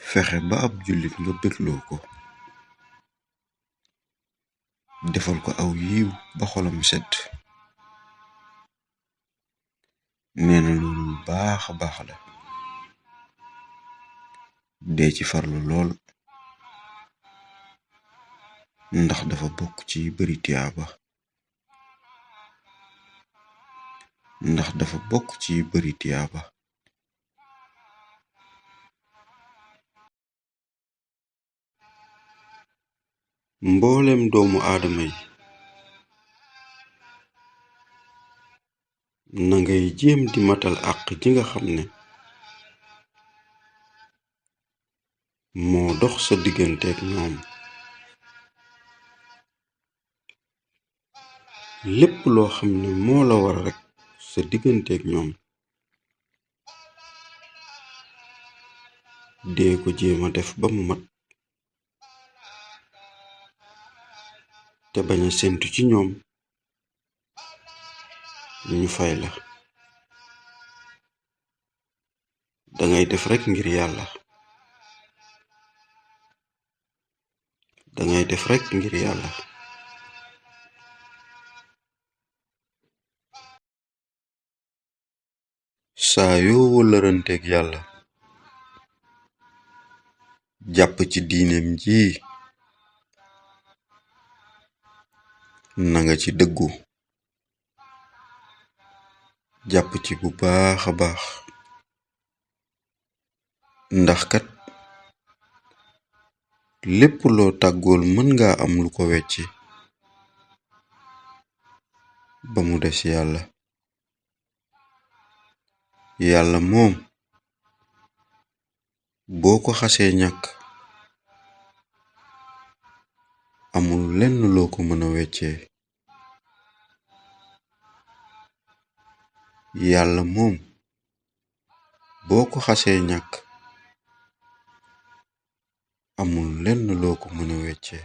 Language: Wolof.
fexe ba ab jullit nga bégloo ko defal ko aw yiw ba xolam sedd neena loolu lu baax a baax la dee ci farlu lool ndax dafa bokk ci bari tiyaaba mboolem doomu aadama yi na ngay jéem di matal àq ji nga xam ne moo dox sa digganteeg ñoom lépp loo xam ne moo la war rekk sa digganteeg ñoom dee ko jéema def ba mu mat te bañ a séntu ci ñoom ñu fay la dangay def rekk ngir yàlla saa yoo wëllëranteeg yàlla jàpp ci diineem ji nanga ci dëggu jàpp ci bu baax a baax ndax kat lépp loo tàggool mën nga am lu ko wecci ba mu des yàlla moom boo ko xasee ñàkk amul lenn loo ko mën a weccee yàlla moom boo ko xasee ñàkk amul lenn loo ko mën a weccee